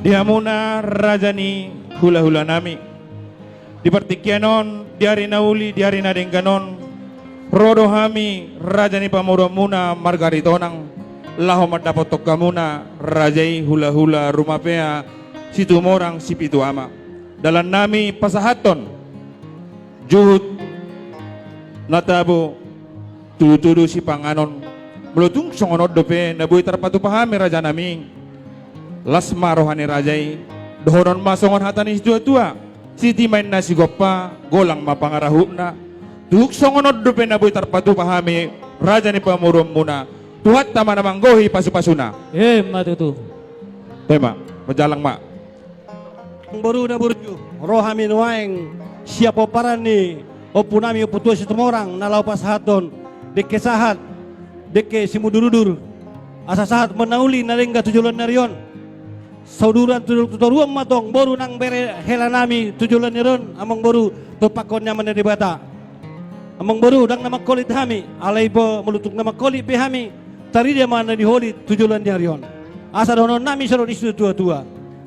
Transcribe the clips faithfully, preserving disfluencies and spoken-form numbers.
Di hamuna raja ni hulahulanami, di partingkian on, di ari na uli, di ari na denggan on, ro do hami raja ni pamoruonmuna marga Aritonang, laho mandapothon hamuna raja i hulahula Rumapea Situmorang Sipitu Ama. Dalannami pasahathon juhut na tabo, tudutudu sipanganon. Molo tung songon on dope na boi tarpatupa hami rajanami, las ma roha ni raja i. Dohonon ma songon hata ni situatua: Siti ma inna sigompa, golang ma pangarahutna. Tung songon on dope na boi tarpatupa hami raja ni pamoruonmuna, Tuhanta ma na manggohi pasupasuna. Emma tutu. Toe ma, marjalang ma. Amangboru na burju, ro hami nuaeng sian pomparan ni ompunami Ompu Tuan Situmorang na laho pasahathon dengke sahat, dengke simudurudur, asa sahat ma na uli na denggan tu joloan ni ari on. Sauduran tu, tu toruan ma tong boru nang bere helanami tu joloan ni ari on, amangboru, tumpahon ni Ama na Debata. Amangboru, ndang na mangkolit hami, alai pe molo tung na mangkolit pe hami, tarida ma na niholit tu joloan ni ari on. Asa dohononnami songon i tu situatua: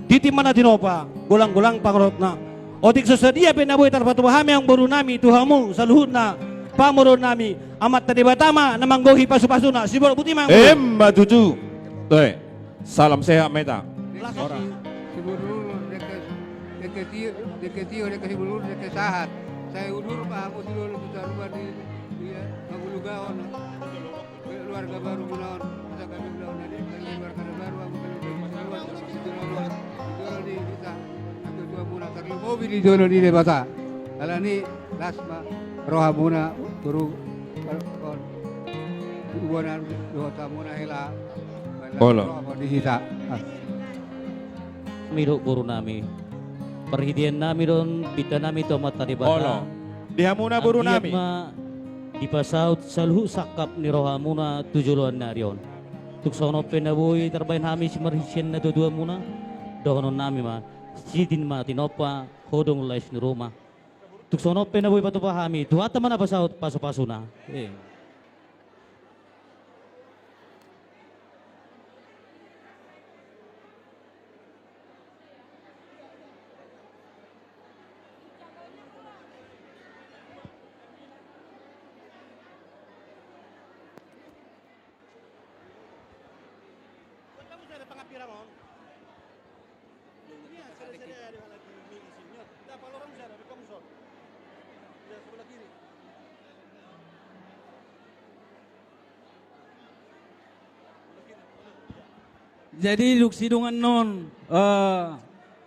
Titi ma na tinopa, golanggolang pangarahutna. Otik so sadia pe na boi tarpatupa hami amangborunami tu hamu saluhutna pamoruonnami, Amanta Debata ma na manggohi pasupasuna. Siborok buti ma, amangboru. Emma tutu. Toe. Salam sehat ma hita. Ora. Dengke simudurudur, dengke, dengke tio, dengke tio, dengke simudurudur, dengke sahat. Sai udur ma hamu sidoli tu taruan ni, ia, hangoluan on. Keluarga baru muna on, asa gabe ulaon na di, gabe keluarga na baru, hamu gabe keluarga na baru, di jolo ni hita, na tuatua muna, tarlumobi di jolo ni Debata. Alani las ma rohamuna, boru, on, ubonan dohot hamuna hela. Olo. Roha di hita. Ah. Hami do borunami, parhiteannami do on pintanami tu Amanta Debata. Olo. Di hamuna borunami. Anggiat ma dipasaut saluhut sangkap ni rohamuna tu joloan ni ari on. Tung songon on pe na boi tarbahen hami simarhite sian na tuatuamuna, dohononnami ma: Siti ma tinopa, hodong lais ni ruma. Tung songon on pe na boi patupa hami, Tuhanta ma na pasaut pasupasuna. Eh. Jadi dung sidung annon, eh,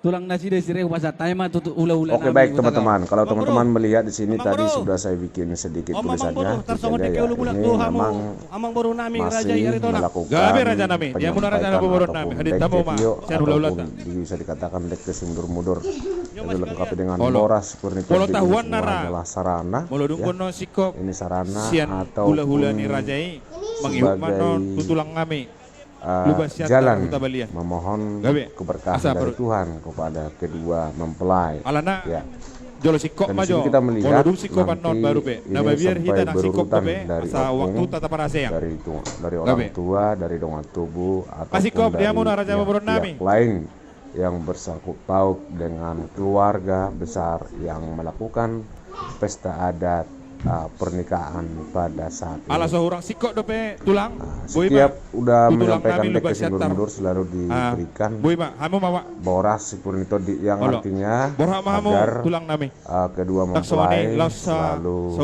tulang nasida sire, hupasahat hami ma tu, tu hulahula nami. Oke, baik, teman-teman. Kalau teman-teman melihat di sini tadi sudah saya bikin sedikit tulisannya, sehingga ya, ini memang masih melakukan penyampaian ataupun dengke tio ataupun bisa dikatakan dengke simudur-mudur. Itu lengkap dengan boras, purnito di, adalah sarana, ya. Ini sarana ataupun sebagai, eh, jalan memohon keberkahan dari Tuhan kepada kedua mempelai. Ya. Dan di sini kita melihat nanti ini sampai berurutan dari opung, dari tu-, dari orang tua, dari dongan tubu, ataupun dari pihak-pihak lain yang bersangkut paut dengan keluarga besar yang melakukan pesta adat, ah, pernikahan pada saat ini. Ala so hurang singkop dope, Tulang. Ah, setiap udah menyampaikan dengke simudur-mudur selalu diberikan boras, si purnito di, yang artinya agar, ah, kedua mempelai selalu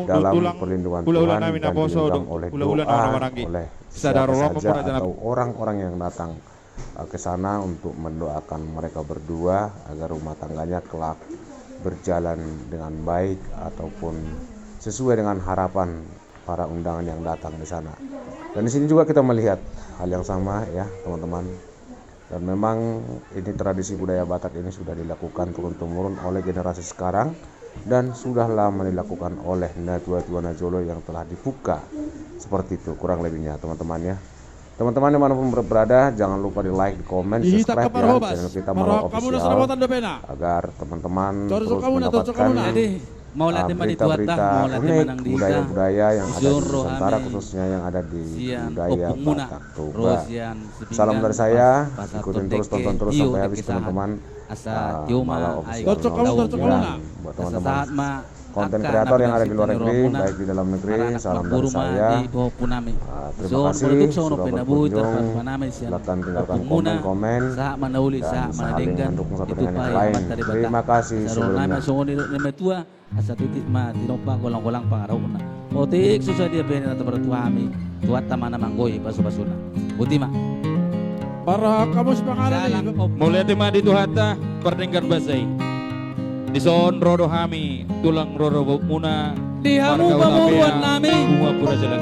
dalam perlindungan Tuhan dan digenggam oleh doa oleh siapa saja atau orang-orang yang datang eh, ke sana untuk mendoakan mereka berdua agar rumah tangganya kelak berjalan dengan baik ataupun sesuai dengan harapan para undangan yang datang di sana. Dan di sini juga kita melihat hal yang sama, ya, teman-teman. Dan memang ini tradisi budaya Batak ini sudah dilakukan turun-temurun oleh generasi sekarang dan sudah lama dilakukan oleh natua-tua na jolo yang telah dibuka. Seperti itu kurang lebihnya, teman-teman, ya. Teman-teman dimanapun ber-, berada, jangan lupa di like, di komen, subscribe ya channel kita Marhok Official, agar teman-teman terus mendapatkan, Mauliate ma di Tuhanta, mauliate ma nang di hita. Budaya-budaya yang ada di Nusantara, khususnya yang ada di budaya Batak Toba. Salam dari saya, ikutin terus, tonton terus sampai habis, teman-teman. Asa, ah, Mala Official. Buat teman-teman konten kreator yang ada di luar negeri, baik di dalam negeri, salam dari saya. Ah, terima kasih sudah berkunjung. Silahkan tinggalkan komen-komen dan saling mendukung satu dengan yang lain. Terima kasih sebelumnya. Asa tutu ma tinompa golang-golang pangarahutna. Otik so sadia pe na tabereng tu hami, Tuhanta ma na manggohi pasu-pasuna. Boti ma. Parrohahon hamu sipanganon i. Mauliate ma di Tuhanta, pardenggan basa i. Dison ro do hami, tulang rorobotmuna, di hamu pamoruan nami,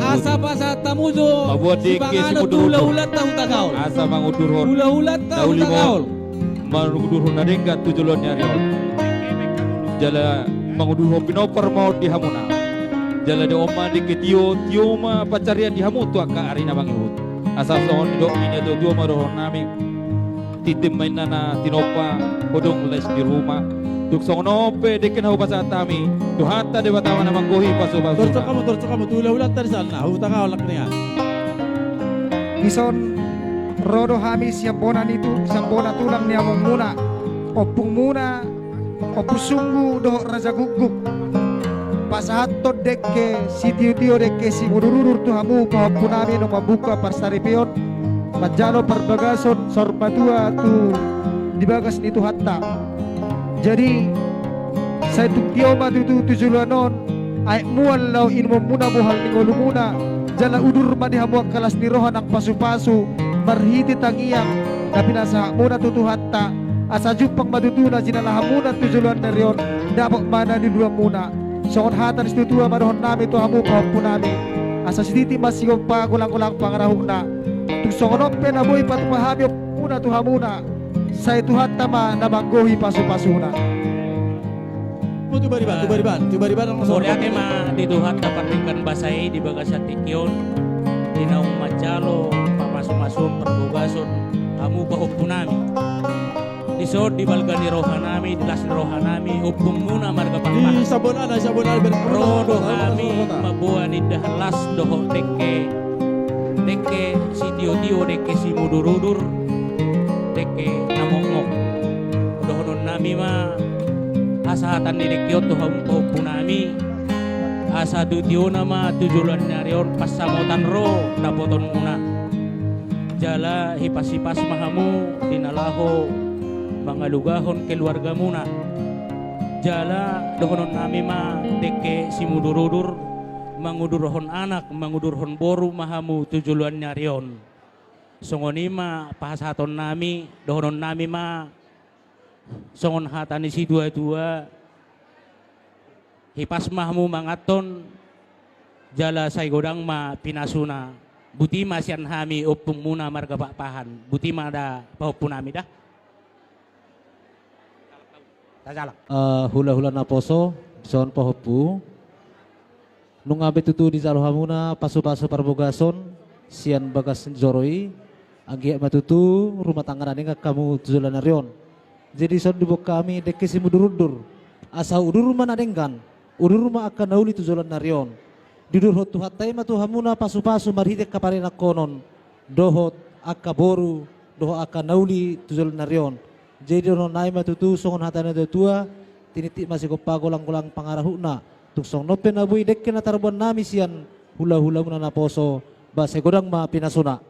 asa pasahat hamu jo sipanganon tu hula-hulanta Hutagaol. Asa mangudurhon hula-hulanta Hutagaol. Mangudurhon na denggan tu joloan ni ari on. Jala mangudurhon pinompar ma on di hamuna. Jala dok ma dengke tio, tio ma pansarian di hamu tu angka ari na mangihut. Asa songon nidok ni natua-tua ma dohonon nami. Tintin ma inna na tinompa, hodong les di ruma. Tung songon on pe dengke na hupasahat hami, Tuhanta Debata ma na manggohi pasu-pasuna. Torcok hamu, torcok hamu, tu hula-hulanta di sana, Hutagaol nangkiningan. Dison ro do hami sian bona ni tu, sian bona tulang ni amongmuna, ompungmuna, Ompu Sunggu dohot Raja Gukguk. Pasahathon dengke sitio-tio, dengke simudur-udur tu hamu pahompu nami na mambuka parsaripeon, manjalo parbagason saur matua tu di bagas ni Tuhanta. Jadi, sai tung tio ma tutu tu joloan on, aek mual laho inumonmuna bohal ni ngolumuna, jala udur ma di hamu angka las ni roha nang pasu-pasu, marhite tangiang na pinasahatmuna tu Tuhanta, asa jumpang ma tutu na jinalahanmuna tu joloan ni ari on, dapot ma na niuluanmuna. Songon hata ni situa-tua ma dohonon nami tu hamu pahompu nami, asa sititi ma sigompa golang-golang pangarahutna. Tung songon on pe na boi patupa hami ompunmuna tu hamuna, sai Tuhanta ma na manggohi pasu-pasuna. Mauliate ma di Tuhanta pardenggan basa i di bagasan tingki on, di naung manjalo pamasu-masuon parbagason hamu pahompu nami. Dison di balga ni roha nami, di las ni roha nami, ompungmuna marga Pakpahan. Ro do hami mamboan indahan las dohot dengke, dengke sitio-tio, dengke simudur-udur, dengke na mokmok. Dohonon nami ma hasahatan ni dengke on tu hamu pahompu nami, asa tu tiona ma tu joloan ni ari on pansamotan ro dapotonmuna. Jala hipas-hipas ma hamu di na laho mangalugahon keluargamuna. Jala dohonon nami ma dengke simudur-udur, mangudurhon anak, mangudurhon boru ma hamu tu joloan ni ari on. Songon i ma pasahaton nami, dohonon nami ma songon hata ni situa-tua, hipas ma hamu manganhon, jala sai godang ma pinasuna. Boti ma sian hami ompungmuna marga Pakpahan. Boti ma da pahompu nami da. Tajalang. Eh, hula-hula naposo, dison pahompu. Nunga be tutu dijalo hamuna pasu-pasu parbagason sian bagas ni joro i, anggiat ma tutu rumah tangga na denggan hamu tu joloan ni ari on. Jadi dison diboan hami dengke simudur-udur, asa udur ma na denggan, udur ma angka na uli tu joloan ni ari on. Diudurhon Tuhanta i ma tu hamuna pasu-pasu marhite angka parenangkonon dohot angka boru dohot angka na uli tu joloan ni ari on. Jadi dohonon nami ma tutu songon hata ni natua-tua, tinitip ma sigompa golang-golang pangarahutna. Tung songon on pe na boi dengke na tarboan nami sian hula-hulamuna naposo, ba sai godang ma pinasuna.